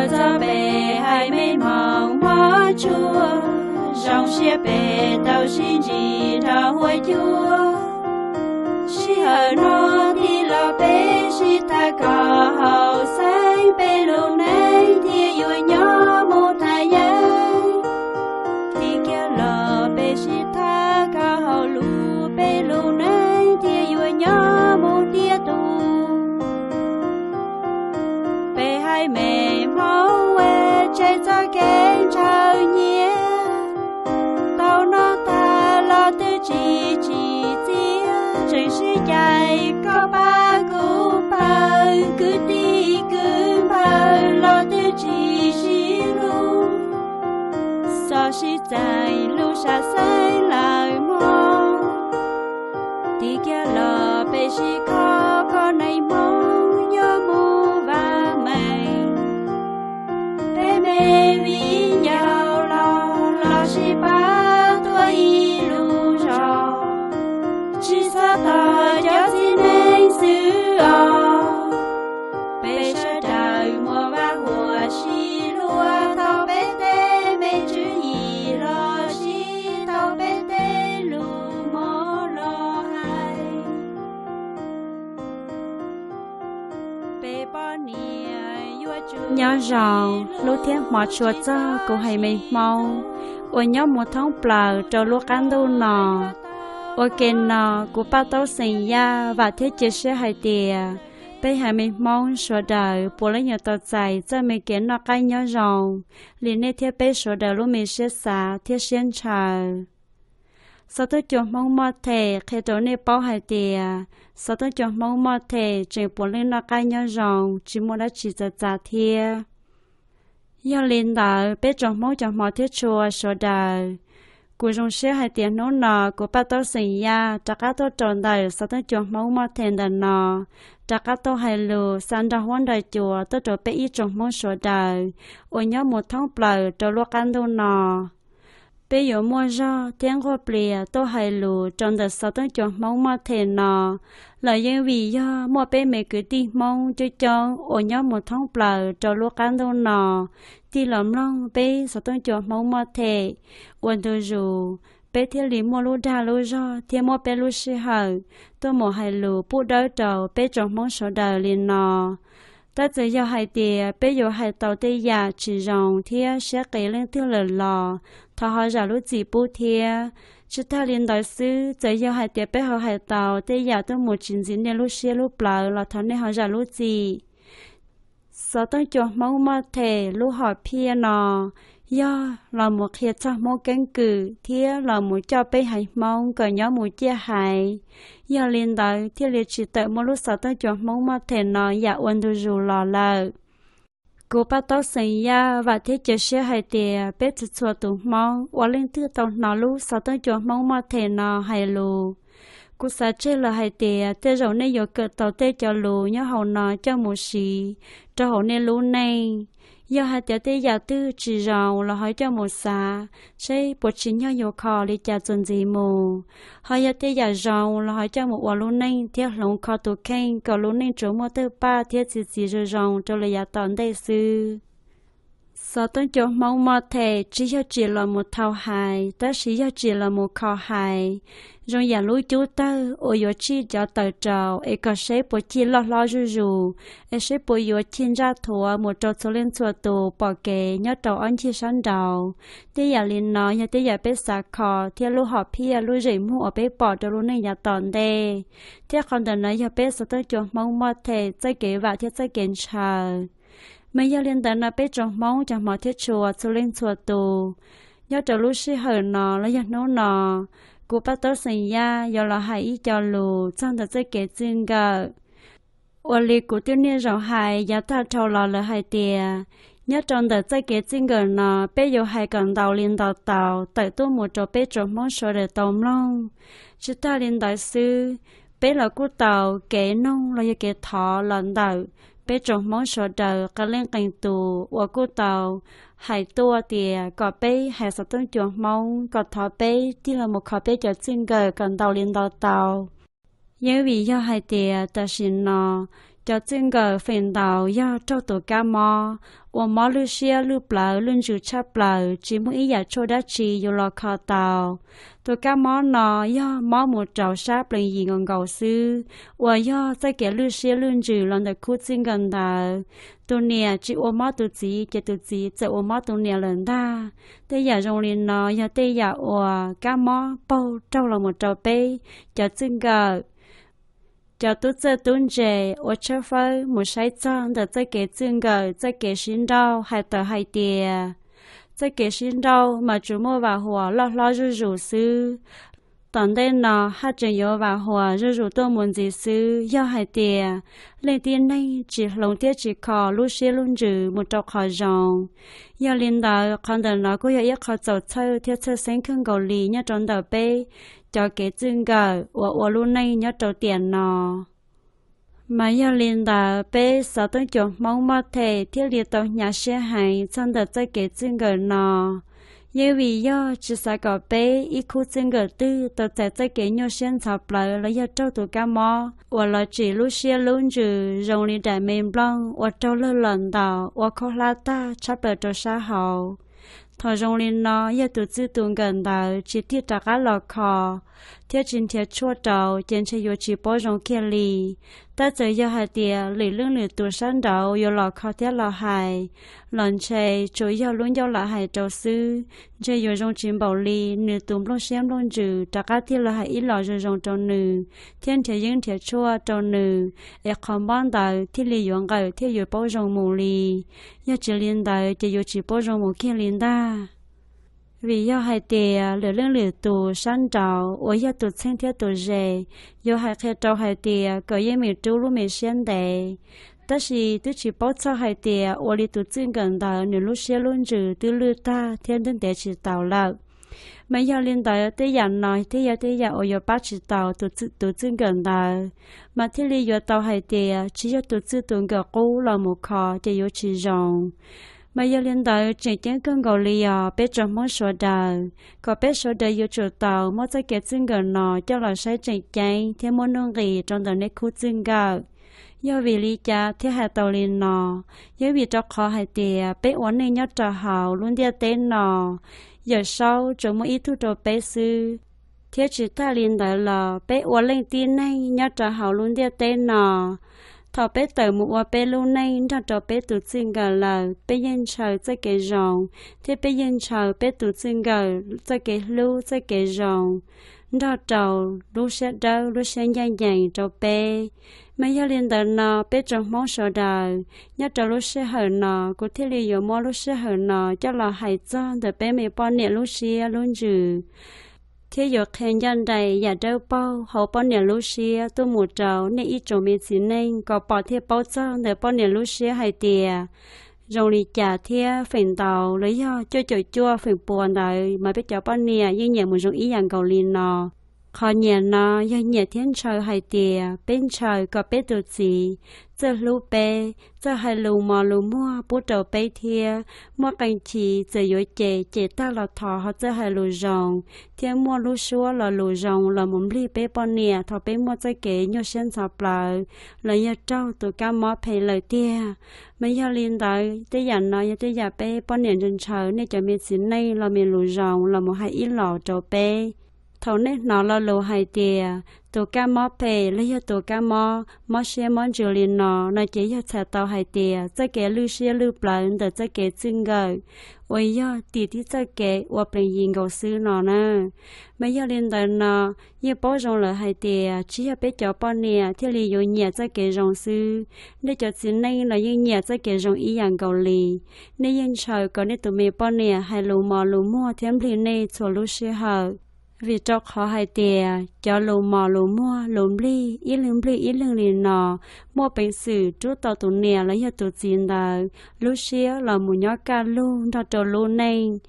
Txog peb haiv me hmoov hmov tshua, zoo siab peb tau sib ntsib rau huab cua. Sij hawm no tig los peb sib tham kom haum xeeb, peb lub neej thiaj yuav nyob mus thaj yeeb. Tig kiag los peb sib tham kom haum lus, peb lub neej thiaj yuav nyob mus tiaj tus. Peb haiv me hmoob ua tseg txoj kev ntshaw nyiam, tau noj tag los twb tsis tsim txiaj, tseem sib cais koj pab kuv pawg, kwv tij kwv npawg los twb tsis sib hlub, txhob sib txeeb lub sam xeeb lawm mog. Tig kiag los peb sib kho, koj neej hmoob yuav mus vam meej. Peb me viv ncaus los, los sib pab tuaj ib lub zos, tsis txhob tos cov txiv neej xwb os. Peb sawv daws muaj vaj huam sib luag, thov peb tej me tswv yim los sib, thov peb tej lus mob los hais. Peb poj niam yuav tsum nyob zoo. Hlub thiab hmov tshua txog kuv haiv me hmoob uas nyob mus thoob plaws rau lub qab ntuj no. Ua ke no kuv Paj Taub xeem Yaj vam thiab cia siab hais tias peb haiv me hmoob sawv daws puav leej yuav tau txais txoj me kev noj qab nyob zoo li nej thiab peb sawv daws lub me siab xav thiab siab ntshaw. Xov tooj cua Hmoob Muaj Them qhia rau nej paub hais tias xov tooj cua Hmoob Muaj Them tseem puav leej noj qab nyob zoo, tsis muaj dab tsi txawv txav thiab. Yog li ntawd peb tsoom hmoob cov hmov thiab tshua sawv daws, kuv zoo siab hais tias hnub no kuv Paj Taub xeem Yaj rov qab tuaj rau ntawm xov tooj cua Hmoob Muaj Them ntawm no, rov qab tuaj hais lus xa nrog huab nrog cua tuaj rau peb ib tsoom hmoob sawv daws uas nyob mus thoob plaws rau lub qab ntuj no. Peb yuav muaj zog thiab nquag plias tuaj hais lus rau ntawm xov tooj cua Hmoob Muaj Them no los yeej vim yog muaj peb me kwv tij hmoob coob coob uas nyob mus thoob plaws rau lub qab ntuj no tig los mloog peb xov tooj cua Hmoob Muaj Them ua ntu zus, peb thiaj li muaj lub dag lub zog thiab muab peb lub sij hawm tuaj mus hais lus pub dawb rau peb tsoom hmoob sawv daws li no. Tab txawm yog hais tias peb yuav hais tau tej yam tsis zoo thiab siab qis leej twg lawm los thov ho zam lub txim pub thiab. Tsis tag li ntawd xwb, txawm yog hais tias peb ho hais tau tej yam tuaj mus tsis ntxiv nej lub siab lub plawv los thov nej ho zam lub txim. Xov tooj cua Hmoob Muaj Them lub hom phiaj no yog los mus qhia txog Hmoob keeb kwm thiab los mus coj peb haiv Hmoob kom nyob mus ciaj haiv. Yog li ntawd thiaj li tsis tawm muaj lub xov tooj cua Hmoob Muaj Them no yam ua ntu zus los lawm. Kuv Paj Taub xeem Yaj vam thiab cia siab hais tias peb txhua txhua tus hmoob uas leej twg tau hnov lub xov tooj cua Hmoob Muaj Them no hais lus, kuv xav tseg los hais tias tej zaum nej yuav kawm tau tej cov lus nyob hauv no coj mus siv rau hauv nej lub neej. Yog hais tias tej yam twg tsis zoo los ho coj mus xav seb puas tsim nyog yuav kho li cas txuas ntxiv mus, ho yog tej yam zoo los ho coj mus ua lub neej thiab hloov kho tus kheej kom lub neej tsuas muaj tawg paj thiab txi txiv zoo zoo rau lawm yav tom ntej xwb. Xov tooj cua Hmoob Muaj Them tsis yog tsim los mus thau hais, tab sis yog tsim los mus kho hais, zoo yam lub cub tawg uas yuav tsij cov taws rau es kom seb puas cig loj hlob zuj zus, es seb puas yuav cig ntsaj thuav mus rau txhua leej txhua tus pom kev nyob rau ob ncig sab nraud. Tej yam li no yog tej yam peb xav kho thiab lub hom phiaj lub zeem muag uas peb pom rau lub neej yav tom ntej. Thiab qhov ntawm no yog peb xov tooj cua Hmoob Muaj Them txoj kev vam thiab txoj kev ntshaw. Mas yog li ntawd no peb tsoom hmoob cov hmov thiab tshua txhua leej txhua tus, nyob rau lub sij hawm no los yog hnub no, kuv Paj Taub xeem Yaj yuav los hais ib co lus txog ntawm txoj kev txij nkawm. Ua li kuv twb niaj zaus hais yav tag dhau los lawm hais tias, nyob rau ntawm txoj kev txij nkawm no peb yuav hais kom ntau li ntau tau tawm tuaj mus rau peb tsoom hmoob sawv daws tau mloog. Tsis tag li ntawd xwb, peb los kuj tau kev noog los yog kev thov los ntawm peb tsoom hmoob sawv daws qee leej qee tus uas kuj tau hais tuaj tias kom peb hais xov tooj cua Hmoob kom thov peb tig los mus kho peb cov txij nkawm kom ntau li ntau tau. Yeej vim yog hais tias tam sim no Cov txij nkawm feem ntau yog raug tus kab mob uas mob lwj siab lwj plawv lwj ntsws tshaj plaws, tsis muaj ib yam tshuaj dab tsi yuav los kho tau. Tus kab mob no yog mob mus rau sab plees yim nkaus nkaus xwb, uas yog txoj kev lwj siab lwj ntsws los ntawm khub txij nkawm ntawd. Tus niam tsis ua mob tus txiv ces tus txiv txawm ua mob tus niam lawm ntag. Tej yam zoo li no yog tej yam uas kab mob paug raug los mus rau peb cov txij nkawm. Cov tub txawj tub ntse uas tshawb fawb mus saib txog ntawm txoj kev txij nkawm txoj kev sib nrauj hais tawm hais tias, txoj kev sib nrauj mas tsuas muaj vam huas loj hlob zuj zus xwb. Tom ntej no haj tseem yuav vam huas zuj zus tuaj mus ntxiv xwb yog hais tias leej tib neeg tsis hloov thiab tsis kho lub siab lub ntsws mus rau qhov zoo. Yog li ntawd qhov ntawm no kuj yog ib qho txaus txhawj thiab txhawj xeeb kawg nkaus li nyob rau ntawm peb cov kev txij nkawm uas ua lub neej nyob rau tiam no. Mas yog li ntawd peb xov tooj cov Hmoob muaj them thiaj li tau hnyav siab heev txog ntawm txoj kev txij nkawm no. Yeej vim yog tsis xav kom peb ib khub txij nkawm twg tau txais txoj kev nyuaj siab ntxhov plawv los yog raug tus kab mob uas los tsim lub siab lub ntsws zoo li daim me nplooj uas raug lawg los ntaus ua khaub hlab tag tshab plaws rau sab hauv. Thaum zoo li no yog tus txij tus nkawm ntawd tsis tig rov qab los kho thiab tsis nrhiav tshuaj rau ces ntshe yuav tsis paub zoo kiag li. Tab txawm yog hais tias lwm leej lwm tus sab nraud yuav los kho thiab los hais los ntshe tsuas yog lub ncauj lam hais rau xwb, ntshe yuav zoo tsis npaum li nws tus nplooj siab nplooj ntsws rov qab tig los hais ib los zoo zoo rau nws thiab nrhiav yeeb nrhiav tshuaj rau nws, es qhov mob ntawd thiaj li yuav nqawm thiab yuav paub zoo mus li. Yog tsis li ntawd ces yuav tsis paub zoo mus kiag li ntag. Vim yog hais tias lwm leej lwm tus sab nraud uas yog tus txheeb thiab tus ze yuav hais qhia rau hais tias kom yeej meem rub lub me siab ntev, tab sis twb tsis paub txog hais tias ua li tus txij nkawm ntawd nws lub siab lub ntsws twb lwj tag thiab ntev tsis taus lawm. Mas yog li ntawd tej yam no thiaj yog tej yam uas yuav pab tsis tau tus txij nkawm ntawd, mas thiaj li yuav tau hais tias tsis yog tus txij tus nkawm qub los mus kho ces yuav tsis zoo. Mas yog li ntawd tseem ceeb kawg nkaus li os peb tsoom Hmoob sawv daws, kom peb sawv daws yuav tsum tau muab txoj kev txij nkawm no coj los saib tseem ceeb thiab muab nuj nqis rau ntawm nej khub txij nkawm. Yog vim li cas thiaj hais tau li no? Yog vim rau qhov hais tias peb ua neej nyob rau hauv lub ntiaj teb no, Yawm Saub tsuas muaj ib tug rau peb xwb. Thiab tsis tas li ntawd los peb ua leej tib neeg nyob rau hauv lub ntiaj teb no, thaum peb tawm mus ua peb lub neej nrog rau peb tus txij nkawm lawm, peb yeej ntshaw txoj kev zoo, thiab peb yeej ntshaw peb tus txij nkawm txoj kev hlub txoj kev zoo nrog rau lub siab dawb lub siab ncaj ncees rau peb. Mas yog li ntawd no peb tsoom Hmoob sawv daws, nyob rau lub sij hawm no kuv thiaj li yuav muab lub sij hawm no coj los hais txog ntawm peb me poj niam lub siab lub ntsws, thiab yuav qhia ncaj nraim yam dawb paug hauv poj niam lub siab tuaj mus rau nej ib tsoom me txiv neej kom pom thiaj paub txog ntawm poj niam lub siab hais tias zoo li cas thiab feem ntau los yog cuaj caum cuaj feem pua ntawd mas peb cov poj niam yeej nyiam mus zoo ib yam nkaus li no. Qhov nyiam no yog nyiam thiab ntshaw hais tias peb ntshaw kom peb tus txiv txawj hlub peb, txawj hais lus mos lus muag pub rau peb thiab muaj qee chim txawm yuav cem ces tag los thov ho txawj hais lus zoo, thiab muaj lub suab lo lus zoo los mus nplig peb poj niam thaum peb muaj txoj kev nyuaj siab ntxhov plawv los yog raug tus kab mob phem lawm tiag. Mas yog li ntawd tej yam no yog tej yam peb poj niam ntshaw ntshaw nej cov me txiv neej los me lus zoo los mus hais ib los rau peb. Thaum nej hnov lo lus hais tias tus kab mob phem los yog tus kab mob mob siab mob ntsws li no no ces yog txhais tau hais tias txoj kev lwj siab lwj plawv ntawm txoj kev txij nkawm uas yog tim tib txoj kev ua plees yim nkaus xwb no na. Mas yog li ntawd no yeej paub zoo lawm hais tias tsis yog peb cov poj niam thiaj li yuav nyiam txoj kev zoo xwb, nej cov txiv neej los yeej nyiam txoj kev zoo ib yam nkaus li. Nej yeej ntshaw kom nej tus me poj niam hais lus mos lus muag thiab nplig nej txhua lub sij hawm. Vim rau qhov hais tias cov lus mos lus muag lus nplig ib leeg nplig ib leeg li no muaj peev xwm rub tau tus niam los yog tus txiv ntawd lub siab los mus nyob kaj lug nrog rau lub neej.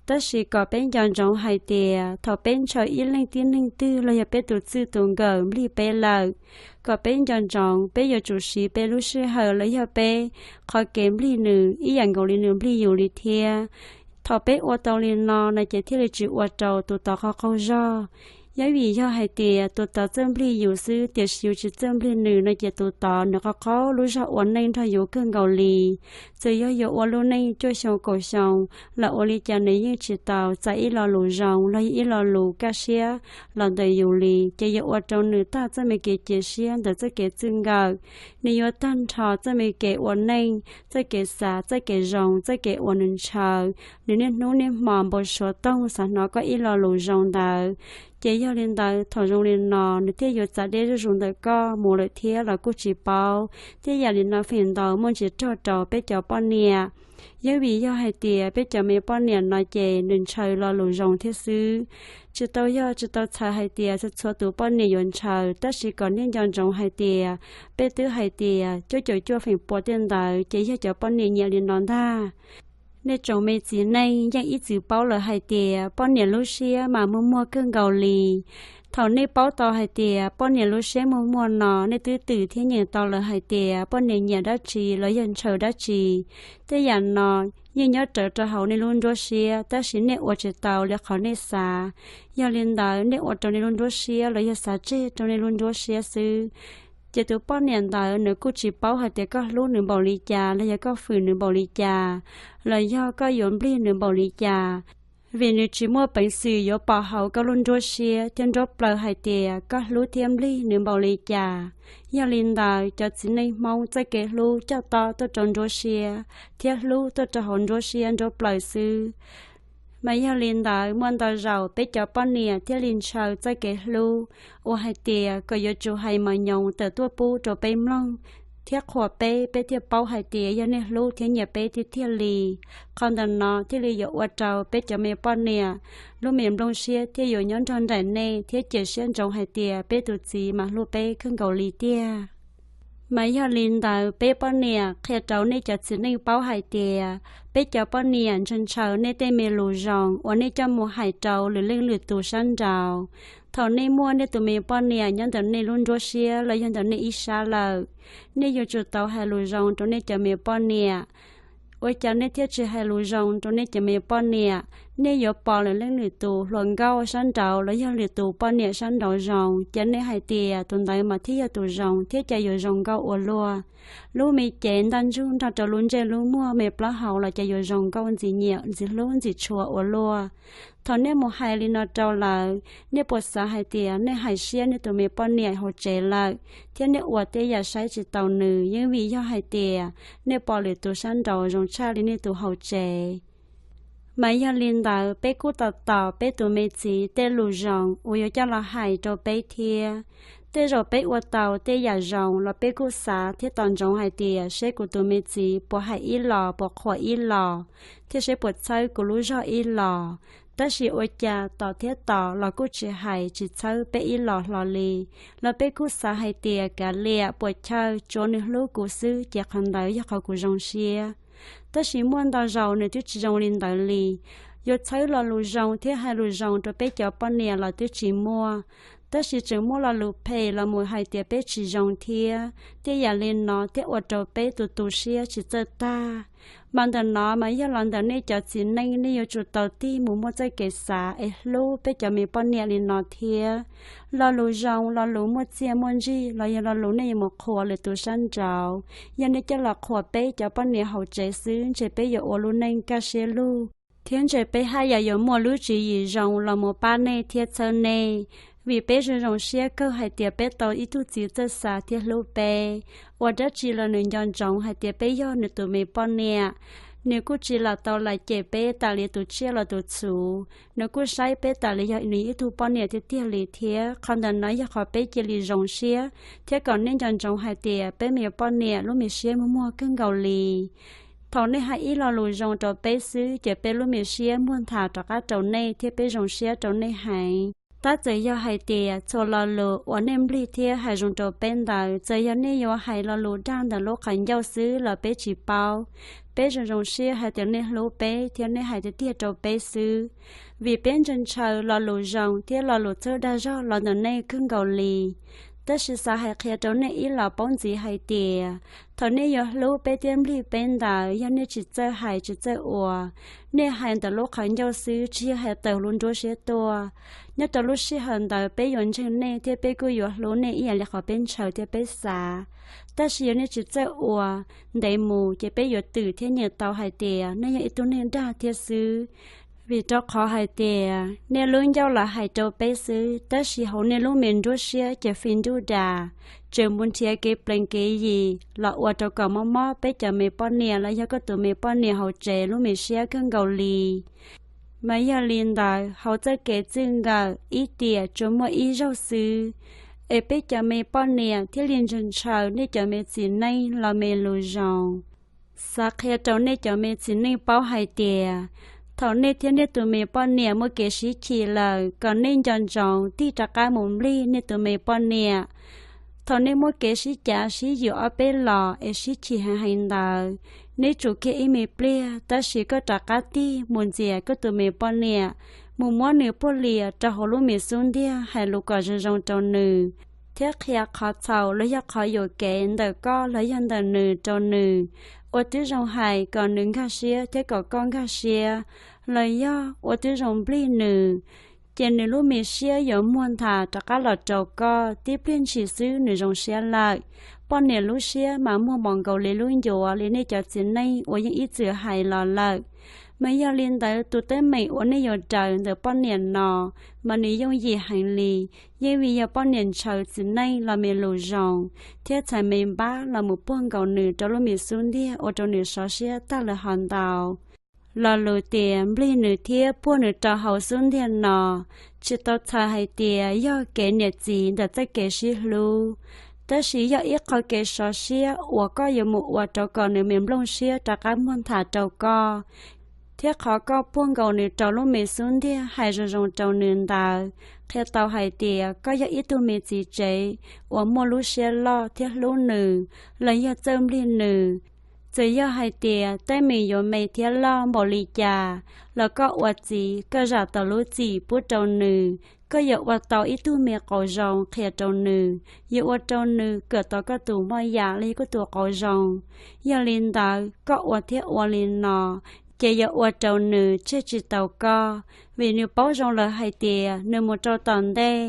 Tab sis kom peb nco ntsoov hais tias thaum peb ntshaw ib leej tib neeg twg los yog peb tus txij tus nkawm nplig peb lawm, kom peb nco ntsoov peb yuav tsum siv peb lub sij hawm los yog peb qhov kev nplig nws ib yam nkaus li nws nplig yus li thiab. Thaum peb ua tau li no no ces thiaj li tsis ua rau tus tod qaug qaug zog. Yog vim yog hais tias tus tod txawj nplig yus xwb tiam sis yus tsis txawj nplig nws no ces tus tod nws qhov qhov lub zog ua neej nrog yus kawg nkaus li. Txawm yog yuav ua lub neej cuaj xyoo kaum xyoo los ua li cas nws yeej tsis tau txais ib lo lus zoo los yog ib lo lus kaj siab los ntawm yus li, ces yuav ua rau nws tag txoj me kev cia siab ntawm txoj kev txwj nkawm. Nws yuav tag nrho txoj me kev ua neej, txoj kev xav, txoj kev zoo, txoj kev uas nws ntshaw, nws niaj hnub niaj hmo npau suav toog xav hnov koj ib lo lus zoo ntawd. Ces yog li ntawd thaum zoo li no nws thiaj yuav txav deb zuj zus ntawm koj mus lawm thiab los kuj tsis paub. Thiab yam li no feem ntau muaj ntsis raug rau peb cov poj niam. Yog vim yog hais tias peb cov me poj niam no ces nws ntshaw lo lus zoo thiab xwb. Tsis tau yog tsis tau txhais hais tias txhua txhua tus poj niam yuav ntshaw, tab sis kom nej nco ntsoov hais tias peb twb hais tias cuaj caum cuaj feem pua tej ntawd ces yog cov poj niam nyiam li no ntag. Nej tsoom me txiv neej yeej ib txwm paub lawm hais tias poj niam lub siab mas muag muag kawg nkaus li. Thaum nej paub tau hais tias poj niam lub siab muag muag no nej twb twm thiab nyeem tau lawm hais tias poj niam nyiam dab tsi los yog ntshaw dab tsi. Tej yam no yeej nyob rawv rau hauv nej lub nruab siab tab sis nej ua tsis tau li qhov nej xav. Yog li ntawd nej ua rau nej lub nruab siab los yog xav tseg rau nej lub nruab siab xwb. Ces tus poj niam ntawd nws kuj tsis paub hais tias koj hlub nws npaum li cas los yog koj fwm nws npaum li cas, los yog koj yuav nplig nws npaum li cas, vim nws tsis muaj peev xwm yuav pom hauv koj lub nruab siab thiab nruab plaws hais tias koj hlub thiab nplig nws npaum li cas. Yog li ntawd cov txiv neej Hmoob txoj kev hlub coj tob tuaj rau nruab siab thiab hlub tuaj rau hauv nruab siab nruab plaws xwb. Mas yog li ntawd muaj ntau zaus peb cov poj niam thiaj li ntshaw txoj kev hlub uas hais tias kom yuav tsum hais mos nyoos tawm tuaj pub rau peb mloog thiab qhuas peb, peb thiaj paub hais tias yog nej hlub thiab nyiam peb tiag tiag li. Qhov ntawm no thiaj li yuav ua rau peb cov me poj niam lub me nplooj siab thiaj yuav nyob nrog nraim nej thiab cia siab ntsoov hais tias peb tus txiv mas hlub peb kawg nkaus li tiag. Mas yog li ntawd peb poj niam qhia rau nej cov txiv neej paub hais tias peb cov poj niam ntshaw ntshaw nej tej me lus zoo uas nej coj mus hais rau lwm leej lwm tus sab nraud. Thaum nej muaj nej tus me poj niam nyob ntawm nej lub nruab siab los yog ntawm nej ib sab lawm, nej yuav tsum tau hais lus zoo rau nej cov me poj niam. Ua cas nej thiaj tsis hais lus zoo rau nej cov me poj niam? Nej yuav pom lwm leej lwm tus hluas nkauj sab nraud los yog lwm tus poj niam sab nraud zoo, ces nej hais tias tus ntawd mas thiaj yog tus zoo thiab cas yuav zoo nkauj ua luaj. Lub me cev ntaj ntsug nrog rau lub ntsej lub muag me plaub hau los cas yuav zoo nkauj ntxim nyiam ntxim hlub ntxim tshua ua luaj. Thaum nej mus hais li no rau lawv, nej puas xav hais tias nej hais siab nej tus me poj niam hauv tsev lawm thiab nej ua tej yam saib tsis taus nws yeej vim yog hais tias nej pom lwm tus sab nraud zoo tshaj li nej tus hauv tsev? Mas yog li ntawd peb kuj tos tos peb tus me txiv tej lus zoo uas yuav coj los hais rau peb thiab. Tej zaum peb ua tau tej yam zoo los peb kuj xav thiab tos ntsoov hais tias seb kuv tus me txiv puas hais ib los puas qhuas ib los, thiab seb puas txhawb kuv lub zog ib los. Tab sis ua cas tos thiab tos los kuj tsis hais tsis txhawb peb ib los hlo li. Los peb kuj xav hais tias kav liam puas chawj tsuav nws hlub kuv xwb ces qhov ntawd yog qhov kuv zoo siab. Tab sis muaj ntau zaus nws twb tsis zoo li ntawd li. Yuav txhawb lo lus zoo thiab hais lus zoo rau peb cov poj niam los twb tsis muaj, tab sis tseem muaj lo lus phem los mus hais tias peb tsis zoo thiab. Tej yam li no thiaj ua rau peb tus tu siab tsis txawj tag. Mas ntawm no mas yog los ntawm nej cov txiv neej nej yuav tsum tau tig mus muaj txoj kev xav es hlub peb cov me poj niam li no thiab. Lo lus zoo, lo lus muaj txiaj muaj ntsig los yog lo lus nej yuav mus qhuas lwm tus sab nraud, yog nej coj los qhuas peb cov poj niam hauv tsev xwb ntshe peb yuav ua lub neej kaj siab lug thiab ntshe peb haj yam yuav muaj lub tswv yim zoo los mus pab nej thiab txhawb nej. Vim peb zoo zoo siab kawg hais tias peb tau ib tug txiv txawj xav thiab hlub peb, ua dab tsi los nws nco ntsoov hais tias peb yog nws tus me poj niam. Nws kuj tsis lam tau lam cem peb tas li tus tsiaj los tus txhu, nws kuj saib peb tas li yog nws ib tug poj niam tiag tiag li thiab. Qhov ntawm no yog qhov peb cia li zoo siab thiab kom nej nco ntsoov hais tias peb me poj niam lub me siab muag muag kawg nkaus li. Thaum nej hais ib lo lus zoo rau peb xwb ces peb lub me siab muag nthav rov qab rau nej thiab peb zoo siab rau nej heev. Tab txawm yog hais tias txhua lo lus uas nej nplig thiab hais zoo rau peb ntawd txawm yog nej yuav hais lo lus dag ntawm lub qhov ncauj xwb los peb tsis paub. Peb zoo zoo siab hais tias nej hlub peb thiab nej hais tiag tiag rau peb xwb, vim peb ntshaw ntshaw lo lus zoo thiab lo lus txhawb dag zog los ntawm nej kawg nkaus li. Tab sis xav hais qhia rau nej ib los paub ntxiv hais tias, thaum nej yuav hlub peb thiab nplig peb ntawd, yog nej tsis txawj hais tsis txawj ua, nej hais ntawm lub qhov ncauj xwb tsis yog hais tawm lub nruab siab tuaj. Nyob rau lub sij hawm ntawd peb yuav ntseeg nej thiab peb kuj yuav hlub nej ib yam li qhov peb ntshaw thiab peb xav. Tab sis yog nej tsis txawj ua, ntev mus ces peb yuav twm thiab nyeem tau hais tias nej yog ib tug neeg dag thiab xwb. Vim rau qhov hais tias nej lub ncauj los hais rau peb xwb, tab sis hauv nej lub me nruab siab ces fij nruj das, tseem mus nrhiav kev plees kev yim los ua rau kom mob mob peb cov me poj niam los yog koj tus me poj niam hauv tsev lub me siab kawg nkaus li. Mas yog li ntawd hauv txoj kev txij nkawm ib tiam tsuas muaj ib zaug xwb, es peb cov me poj niam thiaj li ntshaw ntshaw nej cov me txiv neej los me lus zoo. Xav qhia rau nej cov me txiv neej paub hais tias, thaum nej thiab nej tus me poj niam muaj kev sib chim lawm, kom nej nco ntsoov tig rov qab mus nplig nej tus me poj niam. Thaum nej muaj kev sib cav sib yuam ob peb los es sib chim heev heev ntawd, neb tsum kiag ib me pliag, tab sis koj rov qab tig mus ntxias koj tus me poj niam, mus muab nws puag lias rau hauv lub me xub ntiag, hais lus kom zoo zoo rau nws, thiab qhia qhov txhaum los yog qhov yuam kev ntawm koj los yog ntawm nws rau nws, ua tib zoo hais kom nws nkag siab thiab kom koj nkag siab, los yog ua tib zoo nplig nws, ces nws lub me siab yuav muag nthav rov qab los rau koj. Tib pliag ntshis xwb nws zoo siab lawm. Poj niam lub siab mas muag npaum nkaus li lub ncuav li nej cov txiv neej uas yeej ib txwm hais los lawm. Mas yog li ntawd tus teeb meem uas nej yuav raws ntawm poj niam no, mas nws yooj yim heev li, yeej vim yog poj niam ntshaw txiv neej los me lus zoo, thiab txhais me npab los mus puag nkaus nws rau lub me xub ntiag ua rau nws sov siab tag lawm hov ntau. Lo lus tias nplig nws thiab puag nws rau hauv xub ntiag no, tsis tau txhais hais tias yog kev niam txiv ntawm txoj kev sib hlub, tab sis yog ib qho kev sov siab uas koj yuav mus ua rau kom nws me nplooj siab rov qab muag nthav rau koj. Thiab qhov koj puag nkaus nws rau lub me xub ntiag hais zoo zoo rau nws ntawd, qhia tau hais tias koj yog ib tug me txiv tsev uas muaj lub siab loj thiab hlub nws, los yog txawj nplig nws. Txawm yog hais tias teeb meem yuav me thiab loj npaum li cas, los koj ua txiv koj zam tau lub txim pub rau nws, koj yuav ua tau ib tug me qauv zoo qhia rau nws, yuav ua rau nws kawm tau koj tus moj yam los yog koj tus qauv zoo. Yog li ntawd koj ua thiab ua li no, ces yuav ua rau nws tseg tsis tau koj, vim nws paub zoo lawm hais tias nws mus rau tom ntej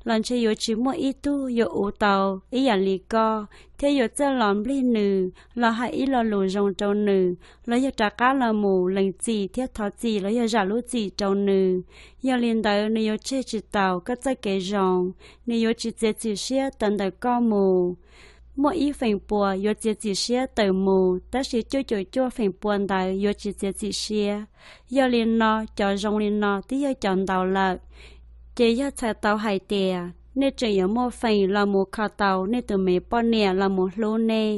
los ntshe yuav tsis muaj ib tug yuav uv tau ib yam li koj, thiab yuav txawj los nplig nws los hais ib lo lus zoo rau nws, los yog rov qab los mus lees txim thiab thov txim los yog zam lub txim rau nws. Yog li ntawd nws yuav tseg tsis tau koj txoj kev zoo, nws yuav tsis txiav txim siab tawm ntawm koj mus. Muaj ib feem pua yuav txiav txim siab tawm mus, tab sis cuaj caum cuaj feem pua ntawd yuav tsis txiav txim siab. Yog li no cov zoo li no twb yog cov ntau lawm. Ces yog txhais tau hais tias nej tseem yuav muaj feem los mus kho tau nej tus me poj niam los mus hlub nej,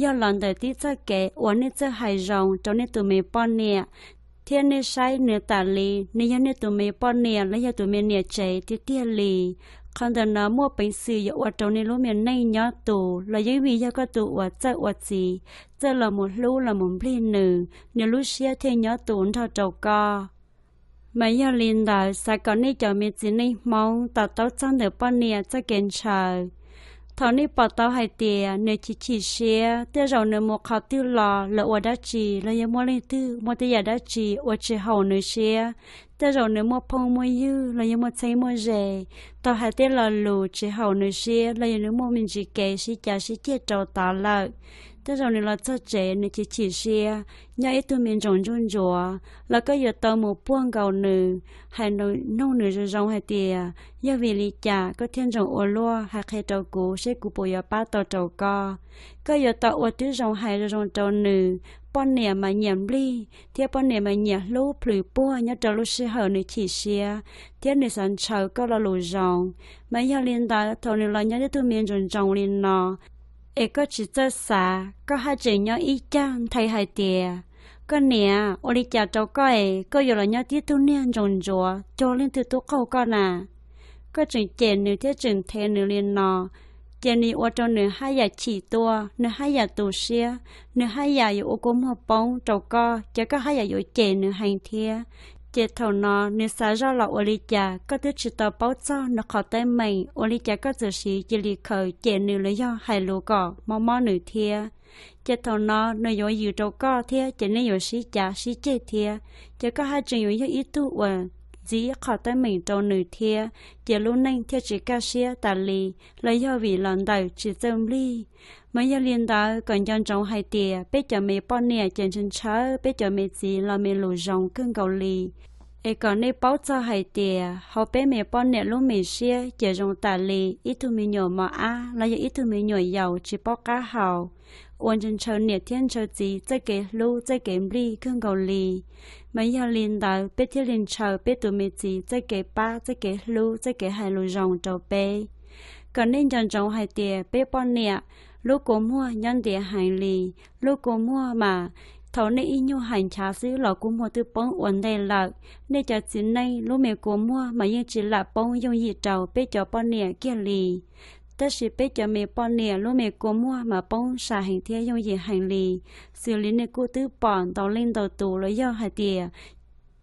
yog los ntawm tib txoj kev uas nej txawj hais zoo rau nej tus me poj niam, thiab nej saib nws tas li nws yog nej tus me poj niam los yog tus me niam tsev tiag tiag li. Qhov ntawm no muaj peev xwm yuav ua rau nej lub me neej nyob tus los yeej vim yog koj tus uas txawj ua txiv, txawj los mus hlub los mus nplig nws, nws lub siab thiaj nyob tus nrog rau koj. Mas yog li ntawd xav kom nej cov me txiv neej Hmoob to taub txog ntawm poj niam txoj kev ntshaw. Thaum nej pom tau hais tias nws chim chim siab, tej zaum nws mus qhov twg los lawv ua dab tsi los yog muaj leej twg muaj tej yam dab tsi uas tsis haum nws siab, tej zaum nws muaj phooj muaj ywg los yog muaj txheeb muaj ze, tau hais tej lo lus tsis haum nws siab los yog nws muaj me ntsis kev sib cav sib ceg rau tod lawm, tej zaum nws los txog tsev nws chim chim siab, nyob ib tug me ntsoom ntsuj ntsuav, los koj yuav tau mus puag nkaus nws, hais nug nws zoo zoo hais tias, yog vim li cas koj thiaj ntsoov ua luaj, hais qhia rau kuv seb kuv puas yuav pab tau rau koj. Koj yuav tau ua tib zoo hais zoo zoo rau nws. Poj niam mas nyiam nplig thiab poj niam mas nyiam hlub plhws puag nyob rau lub sij hawm nws chim siab thiab nws xav ntshaw koj lo lus zoo. Mas yog li ntawd thaum nws los nyob tib tug me ntsoom ntsoov li no, es koj tsis txawj xav, koj haj tseem nyob ib cag nthe hais tias, koj niam, ua li cas rau koj es koj yuav los nyob tib tug niag ntsoom ntsuav cuag leej twg tub qaug koj na. Koj tseem cem nws thiab tseem nthe nws li no, ces nws ua rau nws haj yam chim tuaj, nws haj yam tu siab, nws haj yam yuav ua kua muag poob rau koj, ces koj haj yam yuav cem nws heev thiab. Ces thaum no nws xav zoj los ua li cas, koj twb tsis tau paub txog nws qhov teeb meem, ua li cas koj txawm siv cia li khaws cem nws los yog hais lus kom mob mob nws thiab? Ces thaum no nws yuav yws rau koj thiab ces nej yuav sib cav sib ceg thiab. Ces koj haj tseem yuav yog ib tug uas ntxiv qhov teeb meem rau nws thiab, ces lub neej thiaj tsis kaj siab tas li, los yog vim los ntawm tsis txawj nplij. Mas yog li ntawd kom nco ntsoov hais tias peb cov me poj niam ces ntshaw ntshaw peb cov me txiv los me lus zoo kawg nkaus li. Es kom nej paub txog hais tias hauv peb me poj niam lub me siab ces zoo tas li ib tug me nyuam mos ab los yog ib tug me nyuam yaus tsis paub qab hau, uas ntshaw ntshaw niam thiab ntshaw txiv txoj kev hlub txoj kev nplij kawg nkaus li. Mas yog li ntawd peb thiaj li ntshaw peb tus me txiv txoj kev pab txoj kev hlub txoj kev hais lus zoo rau peb. Kom nej nco ntsoov hais tias peb poj niam lub kua muag nyob ntiav heev li. Lub kua muag mas thaum nej ib nyuag hais nchav xwb los kua muag twb poob ua ntej lawm. Nej cov txiv neej lub me kua muag mas yeej tsis lam poob yooj yim rau peb cov poj niam kiag li. Tab sis peb cov me poj niam lub me kua muag mas poob sai heev thiab yooj yim heev li. Xws li nej kuj twb pom ntau leej ntau tus los yog hais tias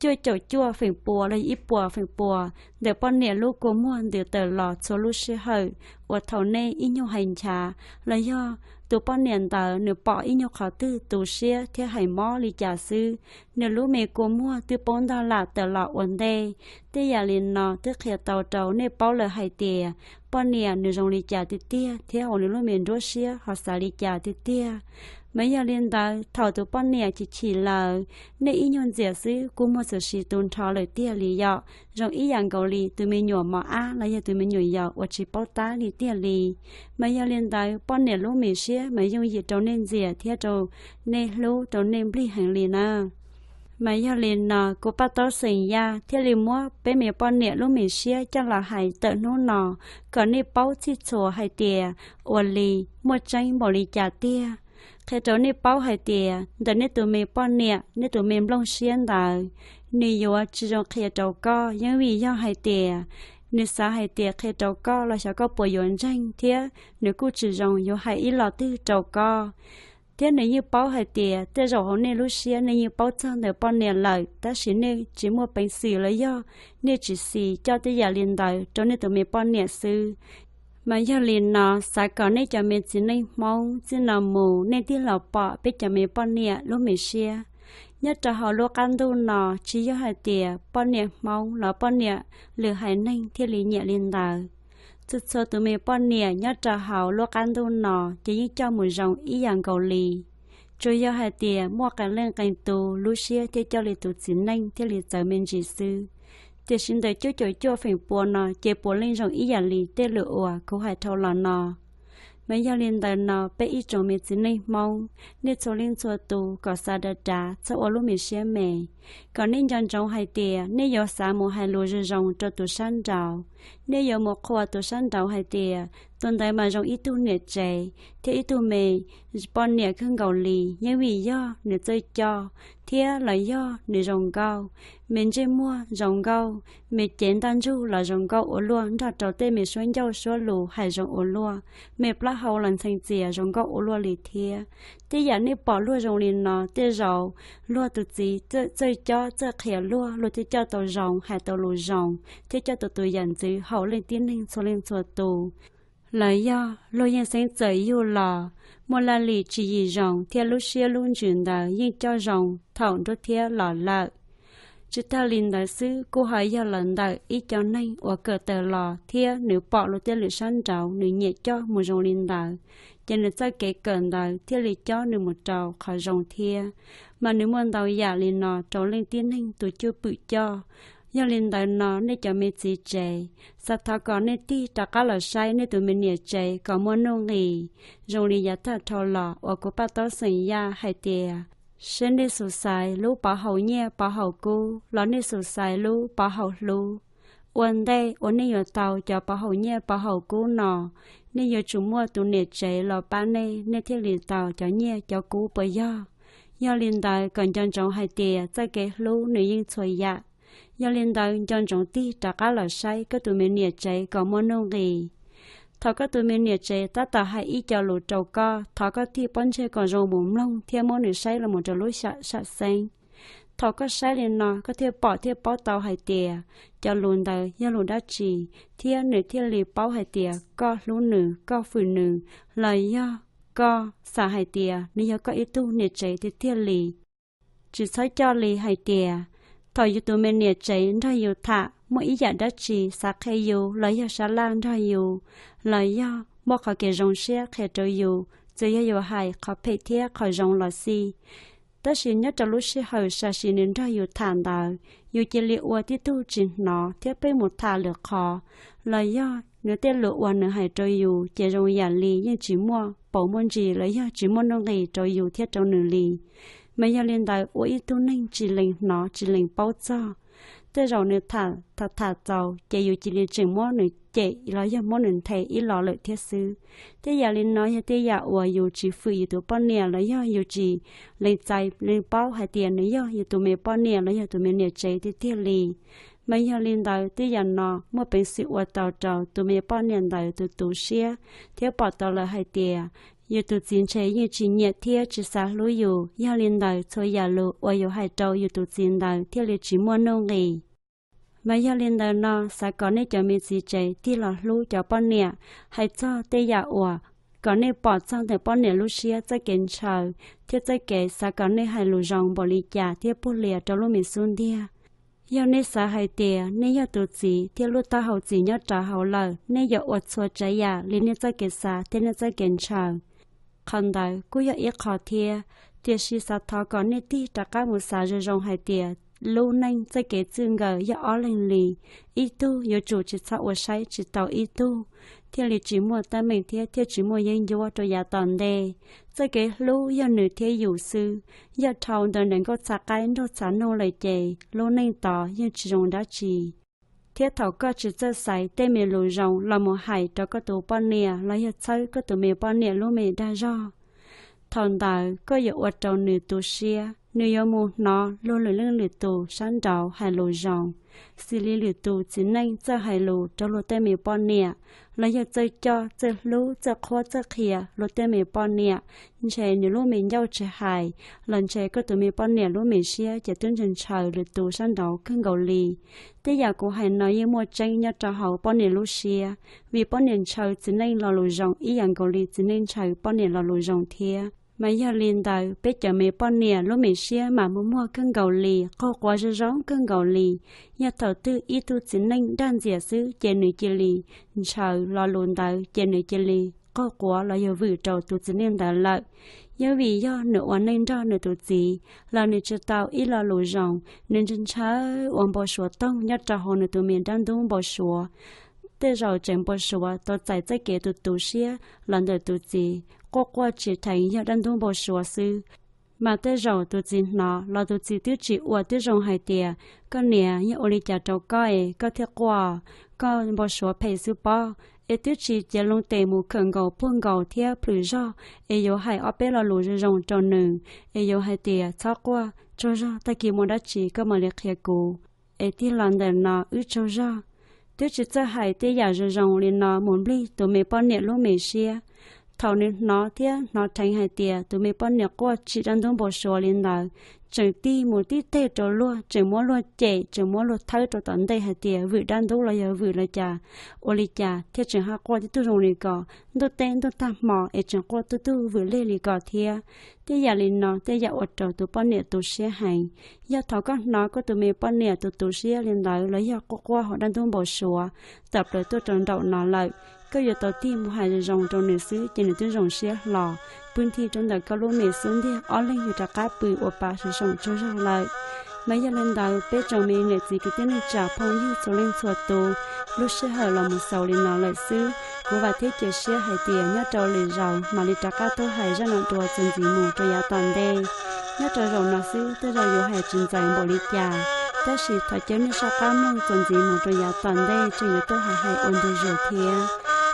cuaj caum cuaj feem pua los ib puas feem pua ntawm poj niam lub kua muag ntws tawm los txhua lub sij hawm uas thaum nej ib nyuag hais nchav los yog tus poj niam ntawd nws pom ib nyuag qhov twg tu siab thiab hais mob li cas xwb, nws lub me kua muag twb poob ntog lam tawm los ua ntej. Tej yam li no twb qhia tau rau nej paub lawm hais tias poj niam nws zoo li cas tiag tiag thiab hauv nws lub me nruab siab ho xav li cas tiag tiag. Mas yog li ntawd thaum tus poj niam chim chim lawm, nej ib nyuag ntxias xwb kua muag txawm sis tu nrho lawm tiag li yom. Zoo ib yam nkaus li tus me nyuam mos ab los yog tus me nyuam yaus uas tsis paub tab li tiag li. Mas yog li ntawd poj niam lub me siab mas yooj yim rau nej ntxias thiab rau nej hlub rau nej nplij heev li na. Mas yog li no kuv paj taub xeem Yaj thiaj li muab peb me poj niam lub me siab coj los hais tawm hnub no kom nej paub txhij txhua hais tias ua li muaj tseeb npaum li cas tiag. Qhia rau nej paub hais tias ntawm nej tus me poj niam nej tus me nplooj siab ntawd, nws yuav tsis zoo qhia rau koj yeej vim yog hais tias nws xav hais tias qhia rau koj los xyov koj puas yuav ntseeg thiab nws kuj tsis zoo yuav hais ib los twg rau koj. Thiab nws yeej paub hais tias tej zaum hauv nej lub siab nej yeej paub txog ntawm poj niam lawm tab sis nej tsis muaj peev xwm los yog nej tsis xis coj tej yam li ntawd rau nej tus me poj niam xwb. Mas yog li no xav kom nej cov me txiv neej Hmoob txij no mus nej tig los pom peb cov me poj niam lub me siab. Nyob rau hauv lub qab ntuj no tsis yog hais tias poj niam Hmoob los poj niam lwm haiv neeg thiaj li nyiam li ntawd. Txhua txhua tus me poj niam nyob rau hauv lub qab ntuj no ces yeej coj mus zoo ib yam nkaus li. Tsuas yog hais tias muaj qee leej qee tus lub siab thiaj coj li tus txiv neej thiaj li txawv me ntsis xwb. Tiam sis ntawm cuaj caum cuaj feem pua no ces puav leej zoo ib yam li tej lus uas kuv hais dhau los no. Mas yog li ntawd no peb ib tsoom me txiv neej Hmoob nej txhua leej txhua tus kom xav dav dav txhob ua lub me siab me. Kom nej nco ntsoov hais tias nej yuav xav mus hais lus zoo zoo rau tus sab nraud, nej yuav mus qhuas tus sab nraud hais tias tus ntawd mas zoo ib tug niam tsev thiab ib tug me poj niam kawg nkaus li yeej vim yog nws txawj coj thiab los yog nws zoo nkauj, me ntsej muag zoo nkauj, me cev ntaj ntsug los zoo nkauj ua luaj nrog rau tej me suab ncauj suab lus hais zoo ua luaj, me plaub hau los ntxhee txias zoo nkauj ua luaj li thiab. Tej yam nej pom luag zoo li no tej zaum luag tus txiv txawj cob txawj qhia luag, luag thiaj coj tau zoo hais tau lus zoo thiab coj tau tus yam ntxwv haum leej tib neeg txhua leej txhua tus. Los yog luag yeej xeeb txawm yug los muaj laj lim tswv yim zoo thiab lub siab lub ntsws ntawd yeej coj zoo thaum nruab thiab los lawm. Tsis tag li ntawd xwb kuj ho yog los ntawm ib co neeg uas kawm tawm los thiab nws pom luag tej lwm sab nraud nws nyiam coj mus zoo li ntawd, ces nws txoj kev kawm ntawd thiaj li cob nws mus rau qhov zoo thiab. Mas nws muaj ntau yam li no rau leej tib neeg tus cwj pwm coj. Yog li ntawd no nej cov me txiv tsev, xav thov kom nej tig rov qab los saib nej tus me niam tsev kom muaj nuj nqis zoo li yav tag dhau los uas kuv paj taub xeem Yaj hais tias, seb nej xus xaiv lub pov haum nyiaj pov haum kub los nej xus xaiv lub pov haum hlub. Ua ntej uas nej yuav tau cov pov haum nyiaj pov haum kub no, nej yuav tsum muaj tus niam tsev los pab nej, nej thiaj li tau cov nyiaj cov kub puas yog? Yog li ntawd kom nco ntsoov hais tias txoj kev hlub nws yeej txhua yam. Yog li ntawd nco ntsoov tig rov qab los saib koj tus me niam tsev kom muaj nuj nqis. Thaum koj tus me niam tsev tab tom hais ib co lus rau koj, thov koj tig pob ntseg kom zoo mus mloog thiab muab nws saib los mus rau lub sam xeeb. Thaum koj saib li no koj thiaj pom thiaj paub tau hais tias cov lus ntawd yog lus dab tsi, thiab nws thiaj li paub hais tias koj hlub nws, koj hwm nws, los yog koj xav hais tias nws yog koj ib tug niam tsev tiag tiag li. Tsis txhob coj li hais tias thaum yus tus me niam tsev nrog yus tham muaj ib yam dab tsi xav qhia yus los yog sab laj nrog yus, los yog muaj qhov kev zoo siab qhia rau yus, txawm yog yus hais qhov phem thiab qhov zoo los xij. Tab sis nyob rau lub sij hawm sam sim nws nrog yus tham ntawd, yus cia li ua tib tug tsis hnov thiab pheej mus tham lwm qhov, los yog nws tej lus uas nws hais rau yus ces zoo yam li yeej tsis muaj paus muaj ntsis los yog tsis muaj nuj nqis rau yus thiab rau nws li. Mas yog li ntawd ua ib tug neeg tsis lees hnov tsis lees paub txog. Tej zaum nws tham tham tham txaus ces yus cia li tseem muab nws cem los yog muab nws nthe ib los lawm thiab xwb. Tej yam li no yog tej yam uas yus tsis hwm yus tus poj niam los yog yus tsis lees txais lees paub hais tias nws yog yus tus me poj niam los yog tus me niam tsev tiag tiag li. Mas yog li ntawd tej yam no muaj peev xwm ua tau rau tus me poj niam ntawd tus tu siab, thiab pom tau lawm hais tias yus tus txiv ntshe yeej tsis nyiam thiab tsis xav hlub yus. Yog li ntawd txhua yam lus uas yus hais rau yus tus txiv ntawd thiaj li tsis muaj nuj nqis. Mas yog li ntawd no xav kom nej cov me txiv tsev tig los hlub cov poj niam, hais txog tej yam uas kom nej pom txog ntawm poj niam lub siab txoj kev ntshaw, thiab txoj kev xav kom nej hais lus zoo npaum li cas thiab puag lias rau lub me xub ntiag. Yog nej xav hais tias nej yog tus txiv thiab lub taub hau txiv nyob rau hauv lawm, nej yuav ua txhua tsav yam li nej txoj kev xav thiab nej txoj kev ntshaw. Qhov ntawd kuj yog ib qho thiab, tiam sis xav thov kom nej tig rov qab mus xav zoo zoo hais tias lub neej txoj kev txij nkawm yog ob leeg li, ib tug yuav tsum tsis txhob ua saib tsis taus ib tug, thiaj li tsis muaj teeb meem thiab thiaj tsis muaj yeeb ncuab rau yav tom ntej. Txoj kev hlub yog nws thiab yus xwb, yog dhau ntawm nkauj txhav qaib nraug txhav noog lawm ces lub neej tod yeej tsis zoo dab tsi. Thiab thaum koj tsis txawj xaiv tej me lus zoo los mus hais rau koj tus poj niam los yog txhawb koj tus me poj niam lub me dag zog, thaum ntawd koj yuav ua rau nws tu siab, nws yuav mus hnov luag lwm leej lwm tus sab nraud hais lus zoo. Xws li lwm tus txiv neej txawj hais lus rau luag tej me poj niam, los yog txawj coj txawj hlub txawj qhuab txawj qhia luag tej me poj niam, ntshe nws lub me ncauj tsis hais los ntshe koj tus me poj niam lub me siab ces twb ntshaw ntshaw lwm tus sab nraud kawg nkaus li. Tej yam kuv hais no yeej muaj tseeb nyob rau hauv poj niam lub siab, vim poj niam ntshaw txiv neej lo lus zoo ib yam nkaus li txiv neej ntshaw poj niam lo lus zoo thiab. Mas yog li ntawd peb cov me poj niam lub me siab mam muag muag kawg nkaus li, qaug quav zoo zoo kawg nkaus li. Yog thaum twg ib tug txiv neej dag ntxias xwb ces nws cia li ntshaw lo lus ntawd ces nws cia li qaug quav los yog vwm rau tus txiv neej ntawd lawm. Yog vim yog nws ua neej nrog nws tus txiv los nws tsis tau ib lo lus zoo, nws ntshaw ntshaw ua npau suav toog nyob rau hauv nws tus me dab ntub npau suav. Tej zaum tseem npau suav tau txais txoj kev tu tu siab los ntawm tus txiv, quaj quaj tsis dheev yog dab ntub npau suav xwb. Mas tej zaum tus txiv hnov los tus txiv twb tsis ua tib zoo hais tias, koj niam, yog ua li cas rau koj es koj thiaj quaj, koj npau suav phem xwb pob. Es twb tsis cia loo tes mus khawm nkaus puag nkaus thiab plhws zog, es yuav hais ob peb lo lus zoo zoo rau nws, es yuav hais tias txhob quaj, tsaug zog, tag kis muaj dab tsi koj mam li qhia kuv, es tig los ntawm no wb tsaug zog. Twb tsis txawj hais tej yam zoo zoo li no mus nplij tus me poj niam lub me siab. Thaum nws hnov thiab hnov dheev hais tias tus me poj niam quaj tsim dab ntub npau suav li ntawd, tseem tig mus tib teg rau luag, tseem muab luag cem, tseem muab luag thawb rau tom ntej hais tias vwm dab ntub los yog vwm li cas, ua li cas thiaj tseem haj quaj tib tug zoo li ko, ntuj teb ntuj tag hmo es tseem quaj tub tug vwm leg li ko thiab. Tej yam li no tej yam ua rau tus poj niam tu siab heev. Yog thaum koj hnov koj tus me poj niam tu tu siab li ntawd los yog quaj quaj hauv dab ntub npau suav tawm plaws tuaj rau nraum no lawm, koj yuav tau tig mus hais zoo zoo rau nws xwb ces nws twb zoo siab hlo, pw nthi rau ntawm koj lub me xub ntiag, ob leeg yug rov qab pw ua pa sov soom tsaug zog lawm. Mas yog li ntawd peb tsoom me niam txiv kwv tij neej tsa phooj ywg txhua leej txhua tus, lub sij hawm los mus xaus li no lawm xwb. Kuv vam thiab cia siab hais tias nyob rau lwm zaus mam li rov qab tuaj hais zaj no dua txuas ntxiv mus rau yav tom ntej. Nyob rau zaum no xwb tej zaum yuav hais tsis ntxaws npaum li cas, tab sis thov caw nej soj qab mloog txuas ntxiv mus rau yav tom ntej tseem yuav tuaj hais hais ua ntu zus thiab.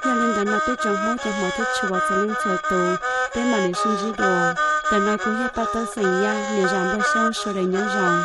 Yog li ntawd no peb tsoom Hmoob cov hmov thiab tshua txhua leej txhua tus, peb mam li sib ntsib dua. Ntawm no kuv yog Paj Taub xeem Yaj, niam zam Npawg Xyooj, sawv daws nyob zoo.